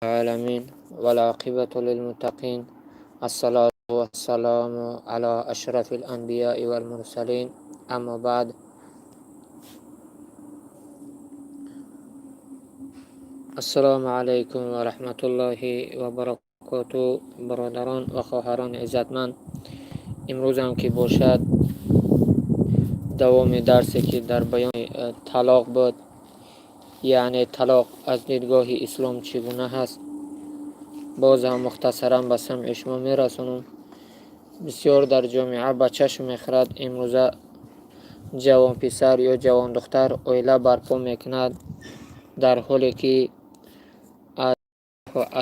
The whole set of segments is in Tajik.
العالمين والعاقبة للمتقين، الصلاة والسلام على أشرف الأنبياء والمرسلين، أما بعد. Ассалому алайкум ва раҳматуллоҳи ва баракоту. Бародарон ва хоҳарони иззатманд, имрӯзам ки бошад, давоми дарсе, ки дар баёни талоқ буд, яъне талоқ аз дидгоҳи ислом чӣ гуна ҳаст, боз ҳам мухтасаран ба самъи шумо мерасонам. Бисёр дар ҷомеа ба чашм мехӯрад, имрӯза ҷавонписар ё ҷавондухтар оила барпо мекунад, дар ҳоле ки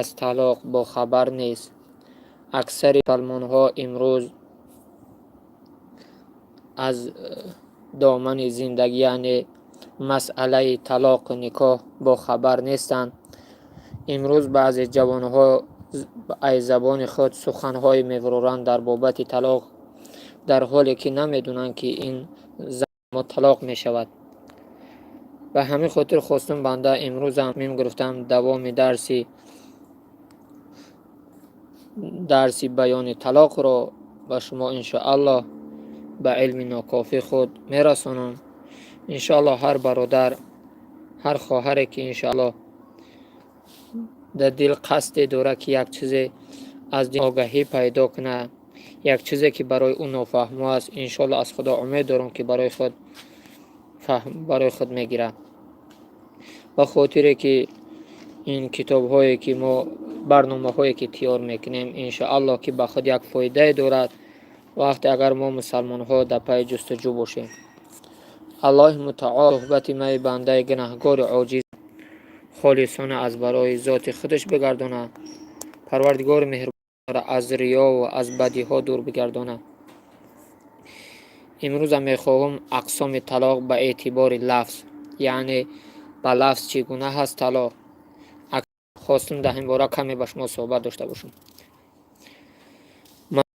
аз талоқ бохабар нест. Аксари мусалмонҳо имрӯз аз домани зиндагӣ, яъне масъалаи талоқу никоҳ, бохабар нестанд. Имрӯз баъзе ҷавонҳо аз забони худ суханҳое мевуроранд дар бобати талоқ, дар ҳоле ки намедонанд, ки ин мо талоқ мешавад. Ба ҳамин хотир хостум банда имрӯзам мим гирифтам давоми дарси баёни талоқро ба шумо, иншоаллоҳ, ба илми нокофии худ мерасонам. Иншоаллоҳ, ҳар бародар, ҳар хоҳаре, ки иншоаллоҳ дар дил қасде дорад, ки як чизе аз дин огаҳӣ пайдо кунад, як чизе, ки барои ӯ нофаҳмо аст, иншоаллоҳ, аз Худо умед дорам, ки барои худ фаҳм, барои худ мегирад. Ба хотире ки ин китобҳое, ки мо, барномаҳое, ки тайёр мекунем, иншоаллоҳ, ки ба худ як фоидае дорад, вақте агар мо мусалмонҳо дар пайи ҷустуҷӯ бошем. Аллоҳи мутаол суҳбати май бандаи гунаҳгори оҷиз холисона аз барои зоти худаш бигардонад. Парвардигори меҳрубонро аз риёву аз бадиҳо дур бигардонад. Имрӯзам мехоҳам ақсоми талоқ ба эътибори лафз, яъне ба лафз чӣ гуна ҳаст талоқ, хостум дар ин бора каме ба шумо суҳбат дошта бошам.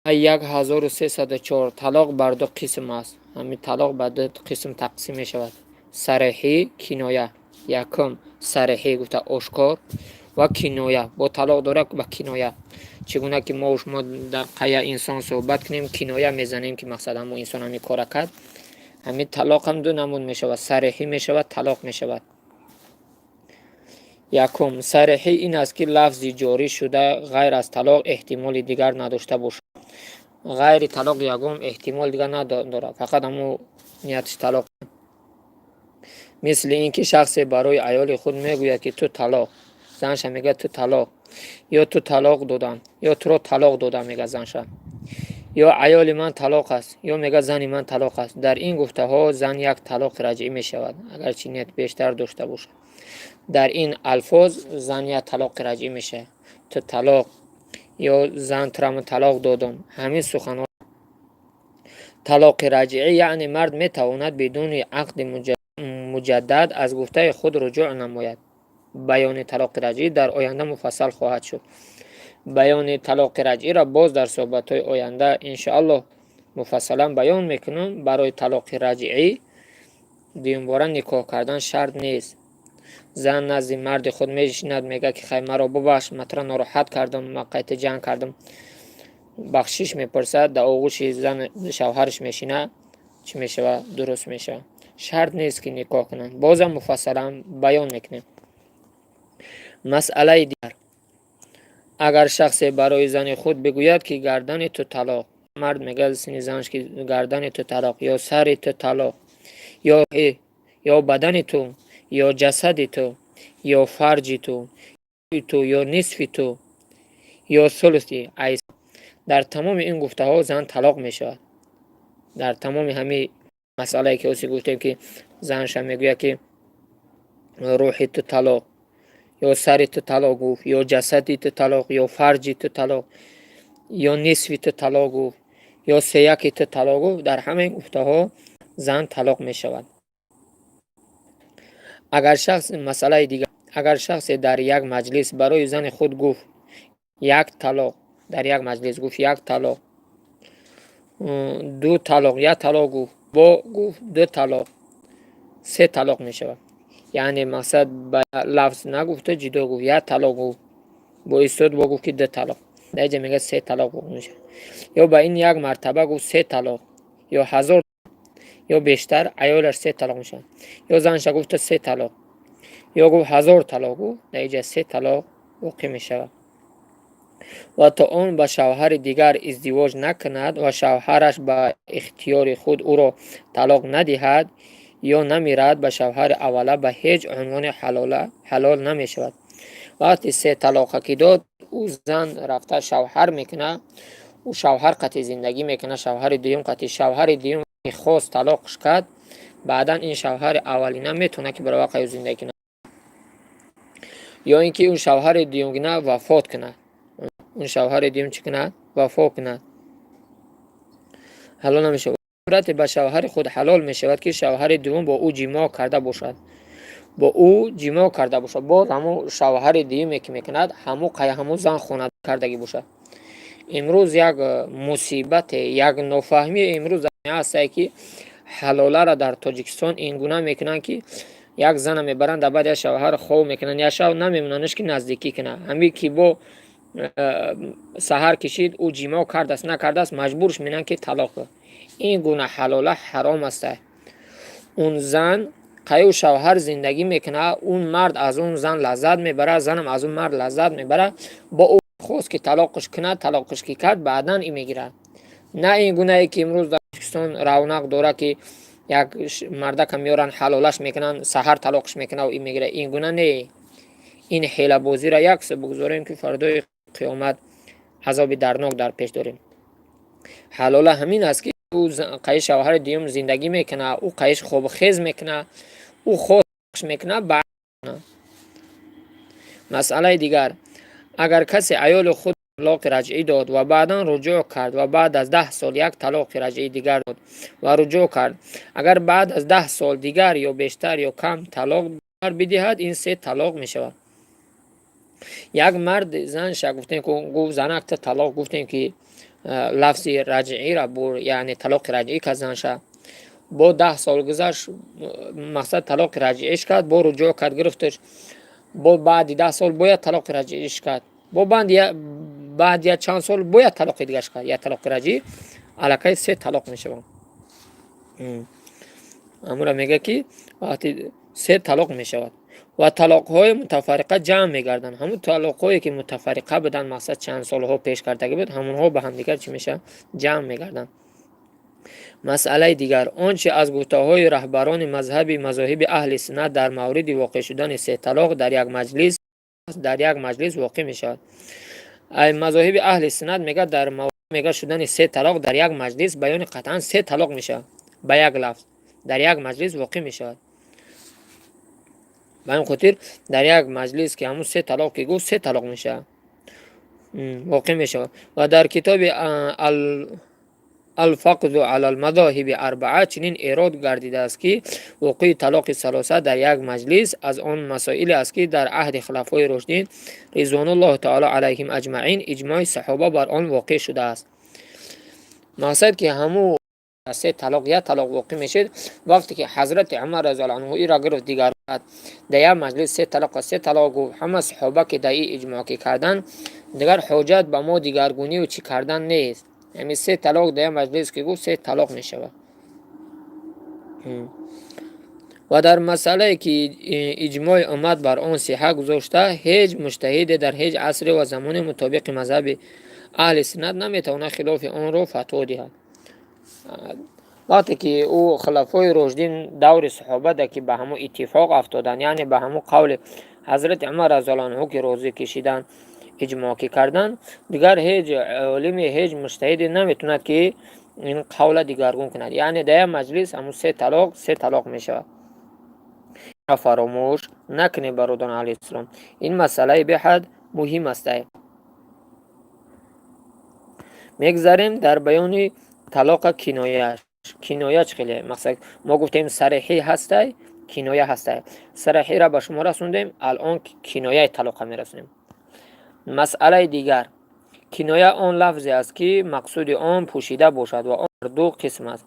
1304. Талоқ бар ду қисм аст. Ҳамин талоқ ба ду қисм тақсим мешавад: сареҳӣ, киноя. Якум, сареҳӣ гуфта ошкор ва киноя бо талоқ дорад ба киноя. Чӣ гуна ки мо шумо дар қая инсон суҳбат кунем, киноя мезанем, ки мақсад ҳамон инсон ҳамин кора кард. Ҳамин талоқ ҳам ду намуд мешавад: сареҳӣ мешавад, талоқ мешавад. Якум, сареҳӣ ин аст, ки лафзи ҷорӣ шуда ғайр аз талоқ эҳтимоли дигар надошта бошад. Ғайри талоқ ягон эҳтимол дигар надорад, фақат ҳамун ниятиш талоқ. Мисли ин ки шахсе барои аёли худ мегӯяд, ки ту талоқ. Занша мегӯяд: «Ту талоқ», ё «Ту талоқ додам», ё «Туро талоқ додам», мегӯяд занша, ё «Аёли ман талоқ аст», ё мегӯяд: «Зани ман талоқ аст». Дар ин гуфтаҳо зан як талоқи раҷъӣ мешавад, агарчи ният бештар дошта бошад. Дар ин алфоз зан як талоқи раҷъӣ мешавад: «Ту талоқ» ё «Зан, туро талоқ додам». Ҳамин суханҳо талоқи раҷъӣ, яъне мард метавонад бидуни ақди муҷаддад аз гуфтаи худ руҷӯъ намояд. Баёни талоқи раҷъӣ дар оянда муфассал хоҳад шуд. Баёни талоқи раҷъиро боз дар суҳбатҳои оянда, иншоаллоҳ, муфассалан баён мекунам. Барои талоқи раҷъӣ дуюмбора никоҳ кардан шарт нест. Зан назди марди худ мешинад, мегӯяд, ки хай, маро бубахш, ман туро нороҳат кардам, ман қайта ҷанг кардам, бахшиш мепурсад, дар оғӯши зан шавҳараш мешинад, чӣ мешавад? Дуруст мешавад. Шарт нест, ки никоҳ кунанд. Бозам муфассалан баён мекунем. Масъалаи дигар: агар шахсе барои зани худ бигӯяд, ки гардани ту талоқ, мард мегӯяд сини занаш, ки гардани ту талоқ, ё сари ту талоқ, ё бадани ту, ё ҷасади ту, ё фарҷи ту, ё нисфи ту, ё сулси, дар тамоми ин гуфтаҳо зан талоқ мешавад. Дар тамоми ҳамин масъалае, ки оси гуфтем, ки занша мегӯяд, ки рӯҳи ту талоқ, ё сари ту талоқ гуфт, ё ҷасади ту талоқ, ё фарҷи ту талоқ, ё нисфи ту талоқ гуфт, ё сеяки ту талоқ гуфт, дар ҳамаи гуфтаҳо зан талоқ мешавад. Агар шахс, масъалаи дигар, агар шахсе дар як маҷлис барои зани худ гуфт як талоқ, дар як маҷлис гуфт як талоқ, ду талоқ, як талоқ гуфт, бо гуфт ду талоқ, се талоқ мешавад. Яъне мақсад ба лафз нагуфта, ҷудо гуфт: як талоқ гуфт. Бо истод, бо гуфт, ки ду талоқ. Дар иҷа мега, се талоқ воқеъ мешавад. Ё ба ин як мартаба гуфт се талоқ ё 1000 ё бештар, аёлаш се талоқ мешавад. Ё занша гуфта се талоқ, ё гуфт 1000 талоқ гуфт, дар иҷа се талоқ воқеъ мешавад. Ва то он ба шавҳари дигар издивоҷ накунад ва шавҳараш ба ихтиёри худ ӯро талоқ надиҳад ё намирад, ба шавҳари аввала ба ҳеҷ унвоне ҳалол намешавад. Вақте се талоқа ки дод, ӯ зан рафта шавҳар мекунад, ӯ шавҳар қатъи зиндагӣ мекунад, шавҳари дуюм қатъи. Шавҳари дуюм хост, талоқш кард, баъдан ин шавҳари аввалина метавонад, ки барои ӯ зиндагӣ кунад. Ё ин ки он шавҳари дуюмгина вафот кунад, он шавҳари дуюм чӣ кунад? Вафот кунад, ҳалол намешавад. Сурате ба шавҳари худ ҳалол мешавад, ки шавҳари дуюм бо ӯ ҷимоъ карда бошад, бо ӯ ҷимоъ карда бошад. Боз ҳамун шавҳари дуюме ки мекунад, ҳамун ҳамун зан хона кардагӣ бошад. Имрӯз як мусибате, як нофаҳмӣ имрӯз ҳастае, ки ҳалоларо дар Тоҷикистон ин гуна мекунанд, ки як зана мебаранд, дар баъд як шавҳар хов мекунанд, як шав намемонандш, ки наздикӣ кунад. Ҳамин ки бо саҳар кишид, ӯ ҷимоъ кардааст, накардааст, маҷбурш менанд, ки талоқ. Ин гуна ҳалола ҳаром аст. Он зан қайу шавҳар зиндагӣ мекунад, он мард аз он зан лаззат мебарад, занам аз он мард лаззат мебарад. Бо ӯ хост, ки талоқш кунад, талоқш ки кард, баъдан и мегирад. На ин гунае, ки имрӯз дар Тоҷикистон равнақ дорад, ки як мардака меоранд, ҳалолаш мекунанд, саҳар талоқш мекунад, и мегирад. Ин гуна не. Ин ҳелабозиро як су бигузорем, ки фардои қиёмат азоби дарднок дар пеш дорем. Ҳалола ҳамин аст, ки ӯ қаи шавҳари дуюм зиндагӣ мекунад, ӯ қаиш хобхез мекунад, ӯ хош мекунад. Масъалаи дигар: агар касе аёли худ талоқи раҷъӣ дод ва баъдан руҷӯъ кард ва баъд аз 10 сол як талоқи раҷъии дигар дод ва руҷӯъ кард, агар баъд аз 10 сол дигар ё бештар ё кам талоқ бидиҳад, ин се талоқ мешавад. Як мард занша гуфтем, гуфт: «Занак, та талоқ». Гуфтем, ки лафзи раҷъира бур, яъне талоқи раҷъӣ кард занша. Бо 10 сол гузашт, мақсад, талоқи раҷъиш кард, бо руҷӯъ кард, гирифташ. Бо баъди 10 сол бояд талоқи раҷъиш кард, бо баъд як чанд сол бояд талоқи дигаш кард, як талоқи раҷъӣ, аллакай се талоқ мешавад. Амура мега, ки вақти се талоқ мешавад ва талоқҳои мутафарриқа ҷамъ мегарданд. Ҳамун талоқҳое, ки мутафарриқа буданд, мақсад, чанд солҳо пеш кардагӣ буд, ҳамонҳо ба ҳамдигар чӣ мешавад? Ҷамъ мегарданд. Масъалаи дигар: он чи аз гуфтаҳои раҳбарони мазҳаби мазоҳиби аҳли суннат дар мавриди воқеъ шудани се талоқ дар як маҷлис воқеъ мешавад. Мазоҳиби аҳли суннат мега, дар мега шудани се талоқ дар як маҷлис, баёни қатъан се талоқ мешавад, ба як лафз дар як маҷлис воқеъ мешавад. Ба ҳамин хотир дар як маҷлис, ки ҳамун се талоқ ки гуфт, се талоқ мешавад, воқеъ мешавад. Ва дар китоби Алфақду ала алмазоҳиби арбаа чунин эрод гардидааст, ки вуқӯи талоқи салоса дар як маҷлис аз он масоиле аст, ки дар аҳди хулафои рошидин ризвонуллоҳу таоло алайҳим аҷмаин иҷмои саҳоба бар он воқеъ шудааст. Мақсад, ки ҳамун се талоқ як талоқ воқеъ мешид. Вақте ки ҳазрати Умар разиаллоҳу анҳу ира гирифт, дигар дар як маҷлис се талоқ, се талоқ гуфт, ҳама саҳоба ки дар ин иҷмоъ ки кардан, дигар ҳоҷат ба мо дигаргунию чӣ кардан нест. Ҳамин се талоқ дар як маҷлис ки гуфт, се талоқ мешавад. Ва дар масъалае, ки иҷмои уммат бар он сиҳа гузошта, ҳеҷ муҷтаҳиде дар ҳеҷ асре ва замоне мутобиқи мазҳаби аҳли суннат наметавонад хилофи онро фатво диҳад. Вақте ки ӯ хулафои рошидин даври саҳобада ки ба ҳамун иттифоқ афтоданд, яъне ба ҳамун қавли ҳазрати Умар разиаллоҳу анҳу ки розӣ кишиданд, иҷмоъ ки карданд, дигар ҳеҷ олиме, ҳеҷ муҷтаҳиде наметавонад, ки ин қавла дигаргун кунад. Яъне дар як маҷлис ҳамун се талоқ се талоқ мешавад. Фаромӯш накунед, бародарон аҳли ислом, ин масъалаи беҳад муҳим аст. Мегзарем дар баёни талоқа кинояаш. Киноя чӣ хеле? Мақсад, мо гуфтем, сареҳӣ ҳастай, киноя ҳастай. Сареҳиро ба шумо расондем, алон кинояи талоқа мерасонем. Масъалаи дигар: киноя он лафзе аст, ки мақсуди он пӯшида бошад ва он ду қисм аст.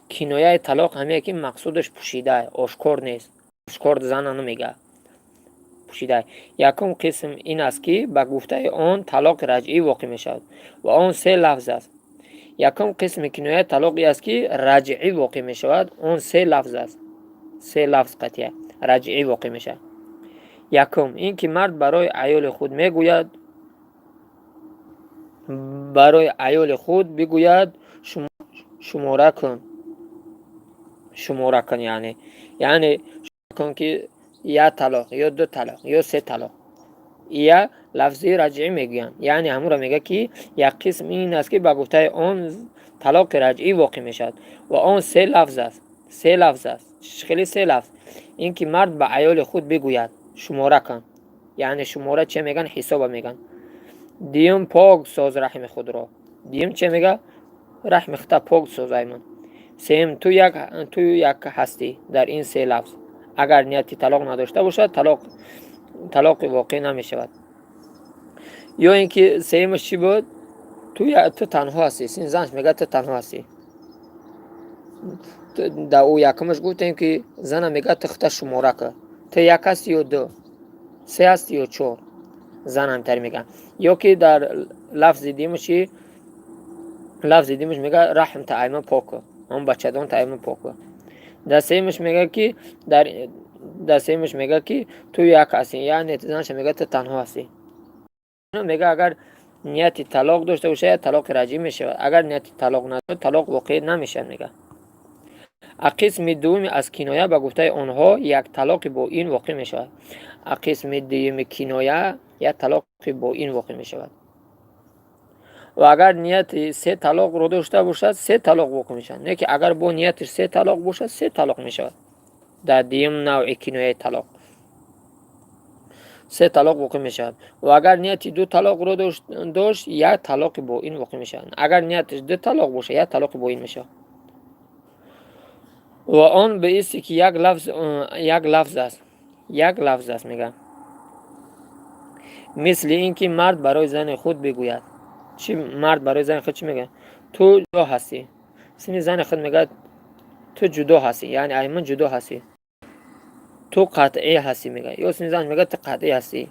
Кинояи талоқ ҳамее, ки мақсудаш пӯшида, ошкор нест. Ошкор зана намега. Пӯшида. Якум қисм ин аст, ки ба гуфтаи он талоқи раҷъӣ воқеъ мешавад ва он се лафз аст. Якум қисми кинояи талоқ ин аст, ки раҷъӣ воқеъ мешавад, он се лафз аст, се лафз қатъия раҷъӣ воқеъ мешавад. Якум ин ки мард барои аёли худ мегӯяд, барои аёли худ бигӯяд: «Шумора кун, шумора кун», яъне кун, ки як талоқ ё ду талоқ ё се талоқ. Я лафзи раҷъӣ мегӯянд, яъне ҳамонро мегӯяд, ки як қисм ин аст, ки ба гуфтаи он талоқи раҷъӣ воқеъ мешавад ва он се лафз аст. Се лафз аст. Хеле се лафз? Ин ки мард ба аёли худ бигӯяд: «Шумора кун», яъне шумора че мегӯянд? Ҳисоба мегӯянд. Дуюм: «Пок соз раҳми худро». Дуюм че мега? Раҳми худта пок соз, айман. Сеюм: «Ту як ҳастӣ». Дар ин се лафз агар нияти талоқ надошта бошад, талоқи воқеъ намешавад. Ё ин ки сеюмаш чӣ буд? «Ту танҳо ҳастӣ». Син занш мегӯяд: «Ту танҳо ҳастӣ». Дар ӯ якумаш гуфтем, ки зана мегӯяд: «Ту худта шумора кун, ту як ҳастӣ ё ду, се ҳастӣ ё чор». Зан ҳамтари мегӯяд. Ё ки дар лафзи дуюмаш чи? Лафзи дуюмаш мегӯяд: «Раҳмта айма пок кун, ҳамон бачадонта айма пок кун». Дар сеюмаш мегӯяд ки дар сеюмаш мегӯяд, ки «Ту як ҳастӣ», яъне занша мегӯяд: «Ту танҳо ҳастӣ». Мегӯяд, агар нияти талоқ дошта бошад, талоқи раҷъӣ мешавад, агар нияти талоқ надошт, талоқ воқеъ намешавад, мегӯяд. А қисми дуюми аз киноя ба гуфтаи онҳо як талоқи боин воқеъ мешавад. А қисми дуюми киноя як талоқи боин воқеъ мешавад ва агар нияти се талоқро дошта бошад, се талоқ воқеъ мешавад. Не ки агар бо ниятиш се талоқ бошад, се талоқ мешавад. Дар дуюм навъи кинояи талоқ се талоқ воқеъ мешавад ва агар нияти ду талоқро дошт, як талоқи боин воқеъ мешавад. Агар ниятиш ду талоқ бошад, як талоқи боин мешавад ва он ба исти ки як лафз аст, як лафз аст, мегӯяд. Мисли ин ки мард барои зани худ бигӯяд. Чӣ? Мард барои зани худ чӣ мегӯяд? «Ту ҷудо ҳастӣ». Сини зани худ мегӯяд: «Ту ҷудо ҳастӣ», яъне ай ман ҷудо ҳастӣ. «Ту қатъӣ ҳастӣ», мегӯяд. Ё сини зан мегӯяд: «Ту қатъӣ ҳастӣ».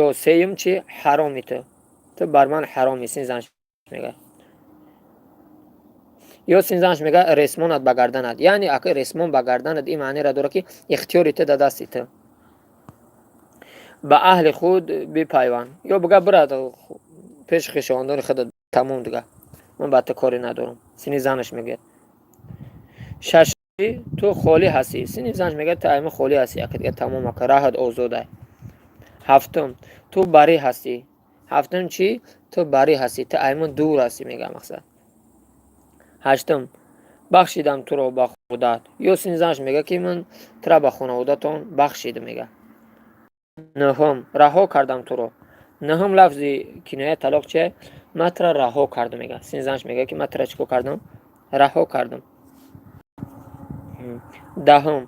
Ё сеюм чи? «Ҳароми ту, ту бар ман ҳаромӣ», сини занш мегӯяд. Ё сини занш мегӯяд: «Ресмонат ба гарданат», яъне ака ресмон ба гарданат ин маънеро дорад, ки ихтиёри ту дар дасти ту, ба аҳли худ бипайванд. Ё бигӯ: «Бирад пеши хешовандони худат, тамом, дига ман ба ту коре надорам», сини занаш мегӯяд. Шаш: «Ту холӣ ҳастӣ». Сини занаш мегӯяд: «Ту айма холӣ ҳастӣ, ака, дига тамом, ака, раҳат озодай». Ҳафтум: «Ту барӣ ҳастӣ». Ҳафтум чӣ? «Ту барӣ ҳастӣ, ту айма дур ҳастӣ», мегӯяд мақсад. Ҳаштум: «Бахшидам туро ба худат». Ё сини занаш мегӯяд, ки «Ман тура ба хонаводатон бахшидам», мегӯяд. Нӯҳум: «Раҳо кардам туро». Нӯҳум лафзи кинояи талоқ чие? «Ман тура раҳо кардам», мегӯяд. Сини занаш мегӯяд, ки «Ман тура чӣ кор кардам? Раҳо кардам». Даҳум: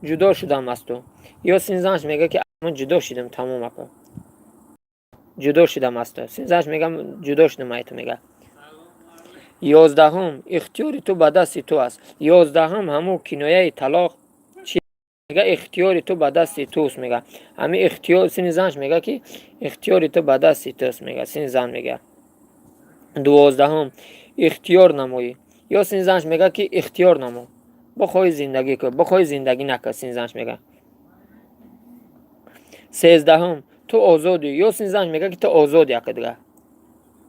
«Ҷудо шудам аз ту». Ё сини занаш мегӯяд, ки «Ман ҷудо шудам, тамом, ака, ҷудо шудам аз ту». Сини занаш мегӯяд: «Ҷудо шудам ай ту», мегӯяд. 11-ум: «Ихтиёри ту ба дасти ту аст». 11-ум ҳамун кинояи талоқ чи мега? «Ихтиёри ту ба дасти туст», мега. Ҳами ихтиёр, сини занаш мега, ки «Ихтиёри ту ба дасти туст», мега сини зан мега. 12-ум: «Ихтиёр намоӣ». Ё сини занаш мега, ки «Ихтиёр намо, бихоҳӣ зиндагӣ кун, бихоҳӣ зиндагӣ накун», сини занаш мега. 13-ум: «Ту озодӣ». Ё сини занаш мега, ки «Ту озодӣ, ака, дига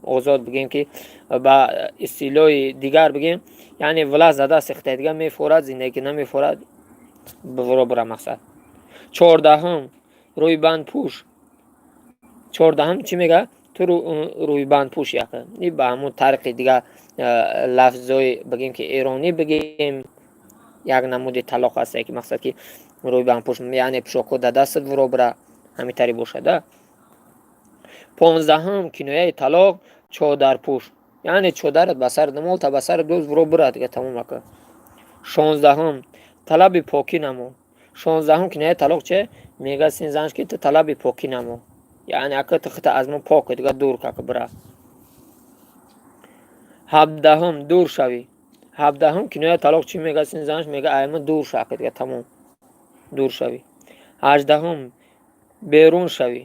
озод». Бигем, ки ба истилоҳи дигар бигем, яъне власть за дасти худта, дига мефорад зиндагӣ, намефорад, бро бура мақсад. 14-ум: «Рӯйбандпӯш». 14-ум чӣ мега? «Ту рӯйбандпӯш», яка и ба ҳамун тариқи дига лафзои бигем, ки эронӣ бигем, як намуди талоқ аст, ки мақсад ки рӯйбандпӯш, яъне пӯшокҳо дар дастат вуро бура, ҳамин тари бошада. 15-ум кинояи талоқ: «Чодарпӯш», яъне чодарат ба сар, молта ба сар дӯз, вуро бура, дига тамом, ака. 16-ум: «Талаби покӣ намо». 16-ум кинояи талоқ че мега? Син занш ки «Ту талаби покӣ намо», яъне ака, ту худта аз мо пок, дига дур кака, бура. 17-ум: «Дур шавӣ». 17-ум кинояи талоқ чӣ мега? Син занш мега: «Айма дур ша, ака, дига тамом, дур шавӣ». Ҳаждаҳум, берун шавӣ.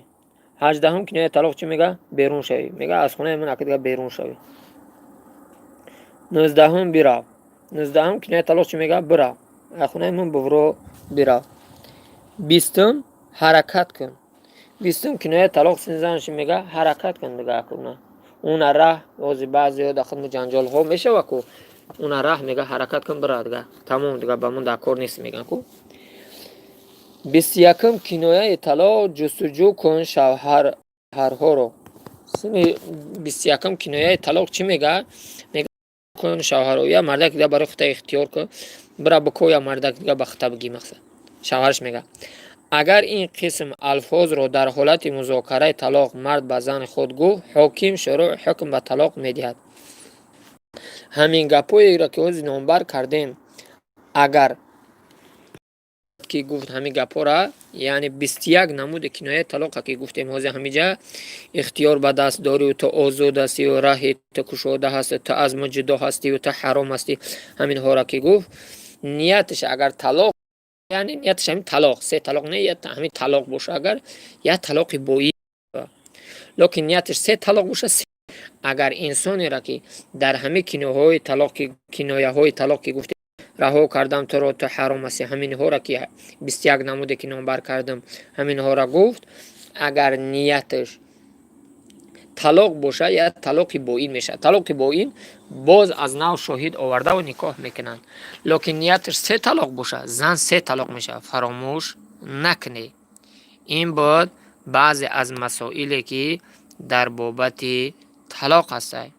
Ҳаждаҳум кинояи талоқ чӣ мега? Берун шавӣ. Мега, аз хонаи ман ака дига берун шавӣ. Нуздаҳум, бирав. Нуздаҳум кинояи талоқ чӣ мега? Бирав, аз хонаи ман бувро, бирав. Бистум, ҳаракат кун. Бистум кинояи талоқ занши мега, ҳаракат кун дига акуна уна раҳ. Ози баъзеҳо дар хидмат ҷанҷолҳо мешава ку, уна раҳ, мега, ҳаракат кун, бира дига, тамом, дига ба ман дар кор нест, меган ку. 21-ум кинояи талоқ, ҷустуҷӯ кун шавҳарҳоро. 21-ум кинояи талоқ чӣ мега? Мега, кун шавҳарҳо, я мардак дига барои хута ихтиёр кун, бира бико, я мардак дига ба хута бигӣ. Мақсад, шавҳараш мега. Агар ин қисм алфозро дар ҳолати музокараи талоқ мард ба зани худ гуфт, ҳоким шурӯъ ҳукм ба талоқ медиҳад. Ҳамин гапҳоеро, ки ҳозир номбар кардем, агар ки гуфт ҳамин гапҳоро, яъне 21 намуди кинояи талоқа, ки гуфтем ҳозир ҳамиҷа, ихтиёр ба даст дорию, ту озод ҳастию, раҳи ту кушода ҳасту, ту аз мо ҷудо ҳастию, ту ҳаром ҳастӣ, ҳаминҳоро ки гуфт, нияташ агар талоқ, яъне нияташ ҳамин талоқ, се талоқ не, ҳамин талоқ боша, агар як талоқи боин, лекин нияташ се талоқ боша. Агар инсонеро, ки дар ҳамин киноҳои талоқ, кинояҳои талоқ, ки гуфтем, раҳо кардам туро, ту ҳаром ҳастӣ, ҳаминҳоро, ки 21 намуде, ки номбар кардам, ҳаминҳоро гуфт, агар нияташ талоқ боша, як талоқи боин мешавад. Талоқи боин боз аз нав шоҳид овардаву никоҳ мекунанд. Лекин нияташ се талоқ боша, зан се талоқ мешавад. Фаромӯш накунед, ин буд баъзе аз масоиле, ки дар бобати талоқ ҳастад.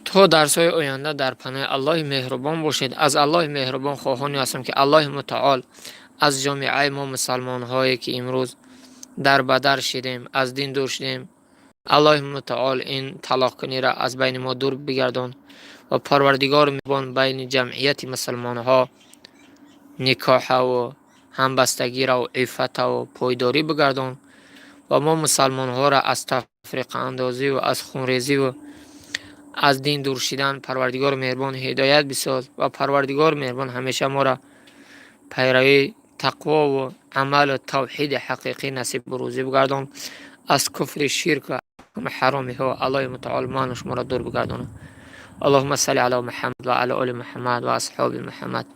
То дарсҳои оянда дар паноҳи Аллоҳи меҳрубон бошед. Аз Аллоҳи меҳрубон хоҳоне ҳастам, ки Аллоҳи мутаол аз ҷомеаи мо, мусалмонҳое, ки имрӯз дар бадар шидем, аз дин дур шудем, Аллоҳи мутаол ин талоқкуниро аз байни мо дур бигардон ва Парвардигори меҳрубон байни ҷамъияти мусалмонҳо никоҳаву ҳамбастагираву иффатаву пойдорӣ бигардон ва мо мусалмонҳоро аз тафриқаандозиву аз хунрезиву аз дин дур шидан Парвардигори меҳрубон ҳидоят бисоз ва Парвардигори меҳрубон ҳамеша моро пайравии тақвову амалу тавҳиди ҳақиқӣ насибу рӯзӣ бигардон. Аз куфри, ширку ҳаромиҳо Аллоҳи мутаол ману шуморо дур бигардонад. Аллоҳумма салли ала Муҳаммад ва ала оли Муҳаммад ва асҳоби Муҳаммад.